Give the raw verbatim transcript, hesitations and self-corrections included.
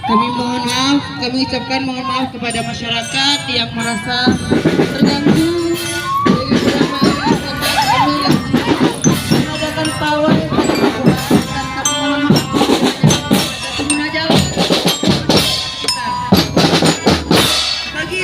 Kami mohon maaf, kami ucapkan mohon maaf kepada masyarakat yang merasa terganggu. Kami mengadakan pawai pada masyarakat, kami mohon maaf. Pengguna jalan. Bagi